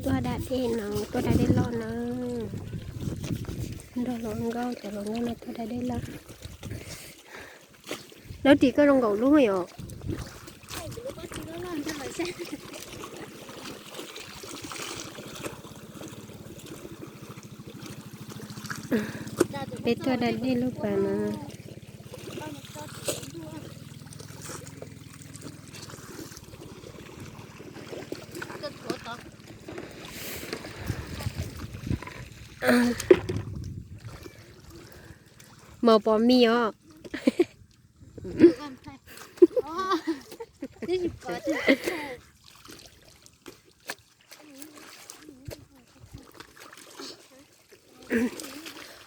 Tuaj da dej no, tuaj da dej loj na. Nrog hluas nkauj, cov hluas nkauj no tuaj da dej loj. Dab tsi koj zoo nkaus lub yom? Peb tuaj da dej lub pas no. Mos pos mis os.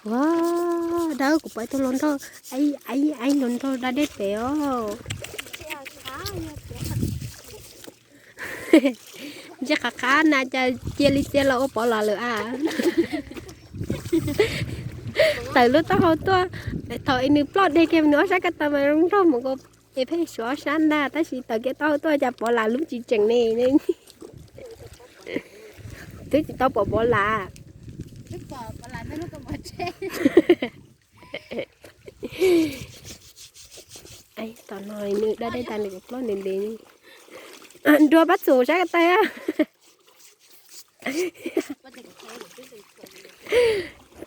Ua, dab kuv pom ib tug hluas nraug, ib, ib hluas nraug da dej pem os. Ntsia qhav qhav na cas cia li txia los ua pov las lawm a. Tawm lub taub hau tuaj, thaum nws ploj deg kiag nws ob sab ko taw mas zoo nraug mus nkaus es pheej suav ob sab ntag, tab sis tawm kiag taub hau tuaj cas pov las lub tsis tseem ne. Twb tsis tau pom pov las. Tom no nws da dej tas nws ploj ntev ntev. Nrog pab txhuam sab ko taw.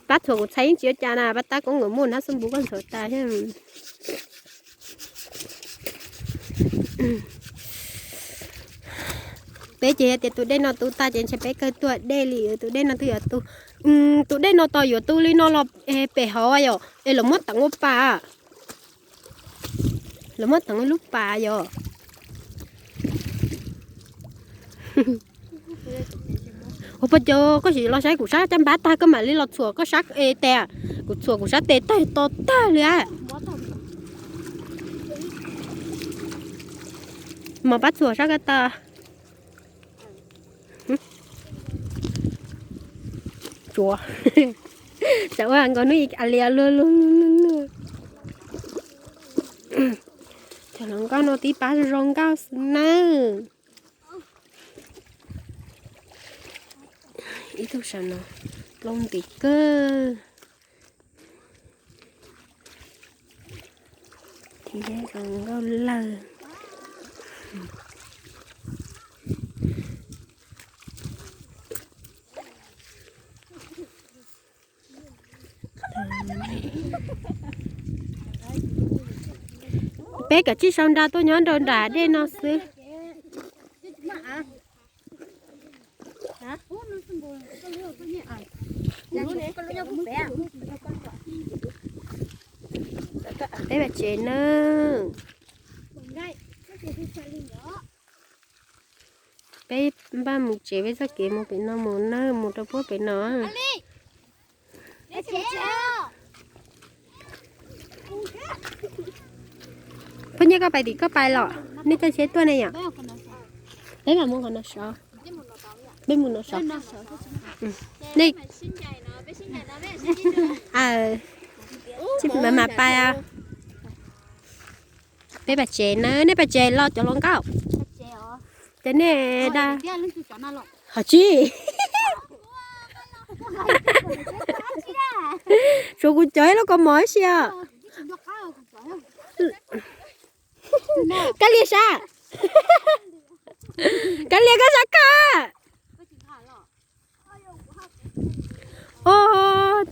Pab txhuam kuv txhais yeej tsis ua cas na, pab tab koob nkawd muaj hnab xub npum koj ntxuav tas thiab. Peb ces yog tias tus dej no tu tag ces ntshe peb kawg tuaj dej li, tus dej no twb yuav tu, tus dej no tos yuav tu li no los pem hauv yom, es lawv muab teev ua pas, lawv muab teev ib lub pas yom. Ua pog cov, koj sim los saib kuv sab caj npab tag koj mam li los txhuam koj sab tes. Kuv txhuam kuv sab tes tag to tag li a. Mos pab txhuam sab ko taw. Tsuav, tsam ua nkaus hnub a li luag luag luag luag luag. Cov hluas nkauj no tib pab zoo nkauj xwb nawb. Ib tug saum no, plooj ntim kawg. Tib zoo nkauj lawm. Peb kav tsij sau nra tuaj nyob nraum nram dej no xwb. Peb vam tsev nawb. Peb npaj mus tsev, peb txoj kev mus pem no mus nawb, mus rau puag pem no. Phooj ywg, koj pais tim koj pais los, nej caij tsheb tuaj ne yom? Peb mam mus qhov no sov. Peb mus no sov. Nej, tsis mam mam pais. Peb pais tsev na, nej pais tsev los cov hluas nkauj. Ces nej da, hos tsis, tsuas kuv cov ib lub kaus mom ib si os. Kab lias sab, kab lias koj sab koj. Os,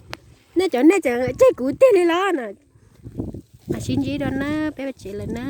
nej cov nej tseem tseg kuv tiag li los na. Sib ntsib dua na, peb pais tsev lawm na.